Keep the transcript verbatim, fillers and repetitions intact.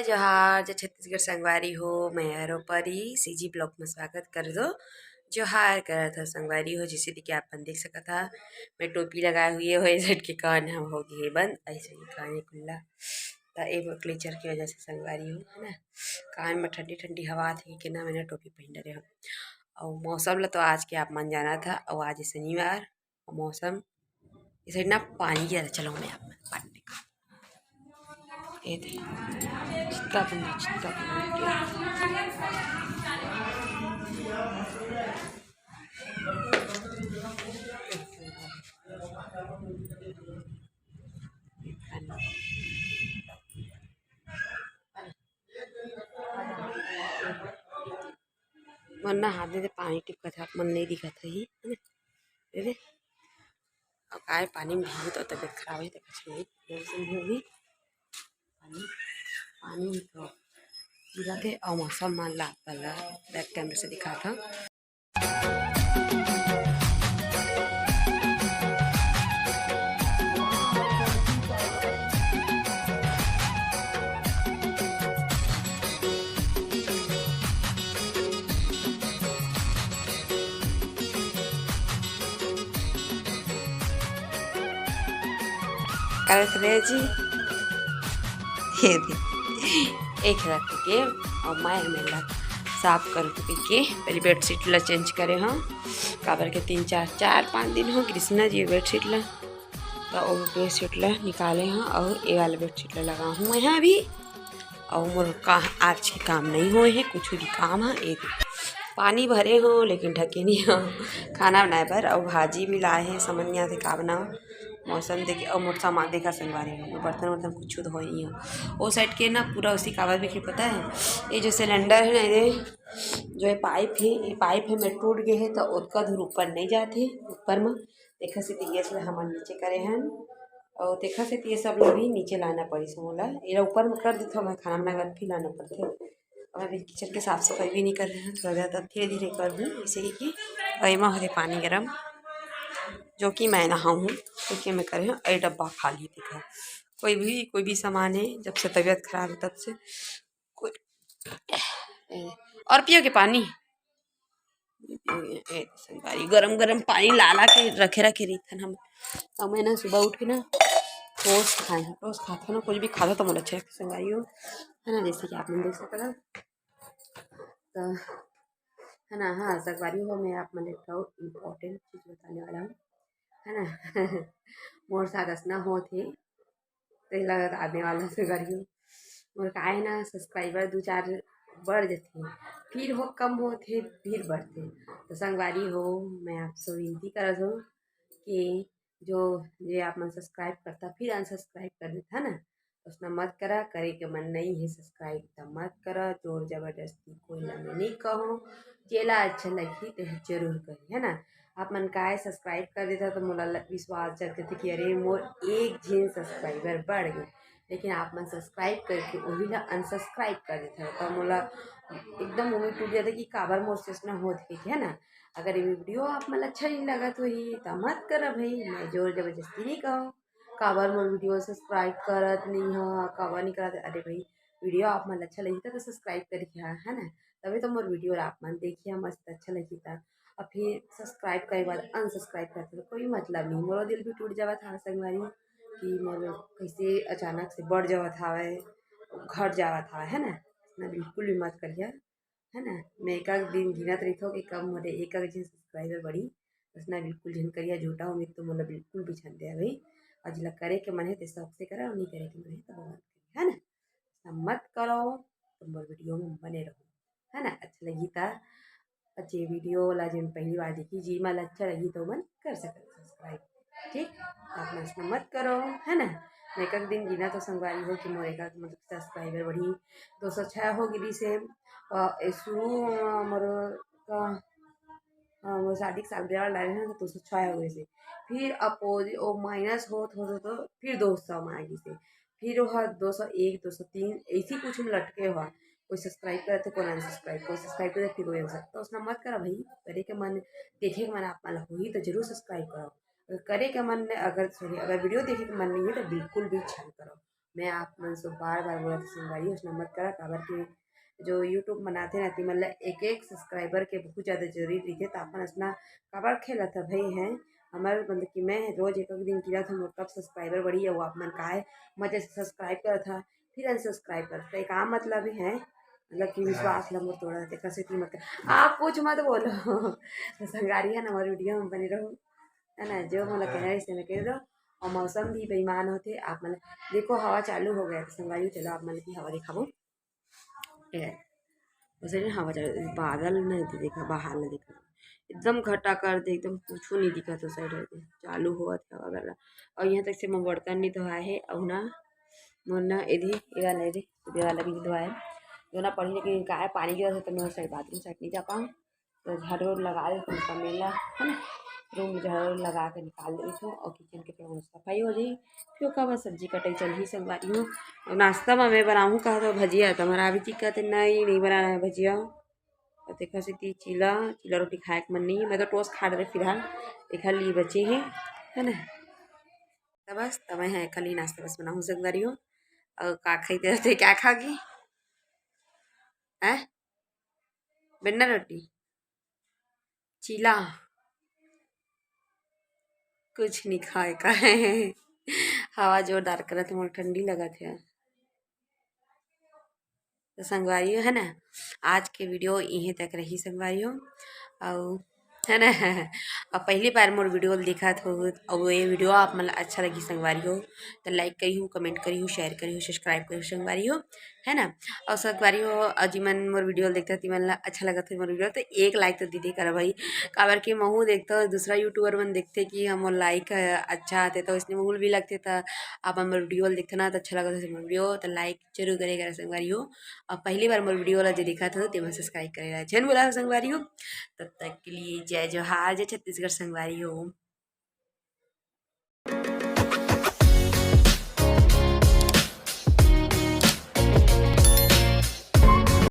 जोहार, जय छत्तीसगढ़ संगवारी हो, मैं हरो परी, सीजी ब्लॉग में स्वागत कर दो। जोहार करत हो संगवारी हो, जैसे कि आप मन देख सकत हा, मैं टोपी लगाए हुए हो, ए side के कान ह हो गे हे बंद, ऐसे ही कान खुल्ला। त ए क्लेचर के वजह से संगवारी हो, है ना, कान में ठंडी ठंडी हवा आथे के ना, मैंने टोपी पहन रहे हो। और मौसम ला तो आज के आप मन जाना था, और आज शनिवार, मौसम इस side ना पानी गिरा, चलो मैं आप मन पानी दिखा। ये दे, चित्ता बंदा, चित्ता बंदा। मन ना हाथ दे दे, पानी टिपकत हे, आप मन नहीं दिखत रही, है ना? दे दे। अब आए पानी में भीगे तो तबीयत खराब है, तो कुछ नहीं, जल्दी से भी होगी। पानी, पानी ही तो गिरा थे, और मौसम मान ला, पहला बैक कैमरे से दिखा था। करत रहे जी। ये दे, एक रात के, और मैं मेला साफ कर के पहले बेडशीट ला चेंज करे हूँ, काबर के तीन चार, चार पाँच दिन हो गिस ना जी बेडशीट ला। तो वो बेडशीट ला निकाले हूँ और ये वाला बेडशीट ला लगा हूँ मैं यहाँ अभी। और मोर का आज के काम नहीं होए हे, कुछ भी काम है। एक पानी भरे हो लेकिन ढके नहीं हो खाना बनाए बर। और भाजी भी लाए हे, समझ नहीं आते का बनाओ। मौसम देखे और मोर सामान देखा संगवारी हो, बर्तन वर्तन कुछ तो हो नहीं हो। वो साइड के ना पूरा उसी काबर भी पता है, ये जो सिलेंडर है ना, ये जो ये पाइप है, ये पाइप है मैं टूट गए है तो ओतका दूर ऊपर नहीं जाते, ऊपर में देखा से गैस ला हमन नीचे करे हन। और देखा से ये सब ला भी नीचे लाना पड़िस मोला। एला ऊपर में कर देथव मैं खाना बनाए बाद, फिर लाना पड़थे। अब अभी किचन के साफ सफाई भी नहीं कर रहे हैं, थोड़ा ज़्यादा धीरे धीरे कर हूँ, इसे ही कि और एमा हरे पानी गरम, जो कि मैं नहाऊँ हूँ, क्योंकि मैं करे हूँ। ये डब्बा खाली दिखा, कोई भी, कोई भी सामान है, जब से तबीयत खराब है तब से कोई। और पियो के पानी, ए, ए, संगवारी, गरम गरम पानी ला ला के रखे रखे रहिथन हम। तो मैं ना सुबह उठ के ना टोस्ट खाए हूँ, टोस्ट खाते ना, कुछ भी खाता तो मोला अच्छा लगता संगवारी हो, है ना, जैसे कि आप मन देख सकते हो। तो है ना, हाँ संगवारी हो, मैं आप मन एक ठो इम्पोर्टेंट चीज़ बताने वाला हूँ, है ना। मोर साथ असना होत हे, तेला आने वाला संगवारी हो। मोर का है ना, सब्सक्राइबर दू चार बढ़ जथे, फिर हो कम होथे, फिर बढ़थे। तो संगवारी हो, मैं आपसे विनती करत हूँ कि जो, जे आप मन सब्सक्राइब करता, फिर अनसब्सक्राइब कर देता, है ना? उसना मत करा, करे के मन नहीं है सब्सक्राइब, त मत करा। जोर जबरदस्ती कोई ला मैं नहीं कहूँ, जेला अच्छा लगही, ते जरूर करी, है ना? आप मन काय सब्सक्राइब कर देता, तो मोला ल-, विश्वास जग देते कि अरे, मोर एक झिन सब्सक्राइबर बढ़ गए, लेकिन आप मन सब्सक्राइब करके वही ला अनसब्सक्राइब कर देता, तो मोला एकदम उम्मीद टूट जाता कि काबर मोर से असना होत हे, है ना? अगर ये वीडियो आप मन अच्छा नहीं लगत होही, तो मत करा भाई, मैं जोर जबरदस्ती नहीं कहूँ। काबर मोर वीडियो सब्सक्राइब करत नहीं हो, काबर नहीं करत? अरे भाई, वीडियो आप मन अच्छा लगही त, तो सब्सक्राइब करिहा, है ना? तभी तो मोर वीडियो आप मन देखिहा, मस्त अच्छा लगही त। अब फिर सब्सक्राइब करे बाद अनसब्सक्राइब करते तो कोई मतलब नहीं। मोरो दिल भी टूट जावत हवे संगवारी कि मोर कैसे अचानक से बढ़ जावत हवे, घट जावत हवे, है ना? ना, बिल्कुल भी मत करिहा, है ना? मैं एक आध दिन गिनत रहिथव कि कब मोरे एक आध झन सब्सक्राइबर बढ़ी, बस ना, बिल्कुल झन करिहा, झूठा उम्मीद तो मोला बिल्कुल भी झन दे भाई। और जिला करे के मन है ते शौक से करा, और नहीं करे के मन है तो मत करिहा, है ना? सब मत करो, तो मोर वीडियो में बने रहो, है ना? अच्छा लगी ता, अच्छा, ये वीडियो ला जिन पहली बार देखी जी, मन अच्छा लगी तो मन कर सकत सब्सक्राइब, ठीक? आप मन असना मत करो, है ना? मैं एक एक दिन गिना तो संगवारी हो कि मोर एक एक मतलब सब्सक्राइबर बढ़ी, दो सौ छः हो गिरी से। अ, ए, शुरू, अ, मोर का, अ, मोर शादी के सालगिरह डाले ना, तो दो सौ छः हो गए से। फिर अपोजिट, ओ, माइनस होत, होत, होत, तो फिर दो सौ में आ गई से। फिर वो दो सौ एक, दो सौ तीन, ऐसी कुछ में लटके हुआ। कोई सब्सक्राइब करते, कोई अनसब्सक्राइब, कोई सब्सक्राइब करते, फिर कोई अनसब्सक्राइब। तो उसना मत करा भाई, करे के मन, देखे के मन आप मन ला होही तो जरूर सब्सक्राइब करो। अगर करे के मन, अगर, सॉरी, अगर वीडियो देखे के मन नहीं है तो बिल्कुल भी झन करो। मैं आप मन से बार बार बोलत हँव संगवारी, अइसना मत करा, काबर कि जो YouTube बनाथे ना, तिमन ला एक एक subscriber के बहुत ज़्यादा जरूरी रहिथे, त अपन अइसना काबर खेलत ह भई हैं। हमर मतलब कि मैं रोज एक एक दिन गिनत हँव, मोर कब subscriber बढ़ही, अउ आप मन काय मजा से subscribe करत ह, फिर unsubscribe करत ह, का मतलब हे? मतलब कि विश्वास ला मोर तोड़ा, तेकर सेती मत कर। आप कुछ मत बोलो। त संगवारी हो ना, हमर video में बने रहो, है ना, जो मोला कहना हे, अइसे मैं कह दो। अउ मौसम भी बेईमान होथे, आप मन देखो, हवा चालू हो गया, त संगवारी हो, चलो आप मन की हवा दिखाबो। ए, वइसे नहीं, हवा चालू, बादल नहीं दे देखा, बाहर नहीं देखा, एकदम घटा कर दे, एकदम कुछू नहीं दिखत हे side हे, चालू होवत हे हवा गरला। अउ यहाँ तक से मैं बर्तन नहीं धोए हे, अउ ना, मोर ना एदे, ए वाला एदे, ए वाला भी धोए हे, जो ना पढ़ी लेकिन काय पानी गिरत हे, त मैं side bathroom side नहीं जा पाऊँ। त झाड़ू वाड़ू लगा देथन, कमेला, है ना, room में झाड़ू वाड़ू लगा के निकाल देथन, अउ kitchen के थोड़ा सफाई हो जाही, फिर ओकर बाद सब्जी कटाई चलही संगवारी हो। अउ नाश्ता में मैं बनाहूँ कहत हँव भजिया, त हमर अभी जी कहत हे, "नहीं, नहीं बनाना है भजिया।" अउ तेखर सेती चीला, चीला रोटी खाए के मन नहीं हे, मैं तो toast खा डरे फिलहाल, एखर लिए बचे हे, है ना। त बस, त मैं ह एखर लिए नाश्ता बस बनाहूँ संगवारी हो। अउ का खाही ते, ते क्या खाओगी? हैं? बेलना रोटी? चीला? कुछ नहीं खाए का हे। हवा जोरदार करत हे, मोला ठंडी लगत हे। त संगवारी हो, है ना, आज के video इहें तक रही संगवारी हो। अउ, है ना, अब पहली बार मोर video ल देखत हो, अउ ये video आप मन ला अच्छा लगी संगवारी हो, त like करिहू, comment करिहू, share करिहू, subscribe करिहू संगवारी हो, है ना। अउ संगवारी हो, अउ जिमन मोर video ल देखत हो, तिमन ला अच्छा लगत हो मोर video, त एक like तो दे दे करा भाई, काबर कि महू देखत हो, दूसरा YouTuber मन देखथे कि हमर like ह अच्छा आथे, त वइसने महू ल भी लगथे, त आप मन मोर video ल देखथे ना, त अच्छा लगत हो मोर video, त like जरूर करे करा संगवारी हो। अउ पहली बार मोर video ला जे देखत हो, तेमन subscribe करे ला झन भुलाहू संगवारी हो। तब तक के लिए जय जोहार, जय छत्तीसगढ़ संगवारी हो।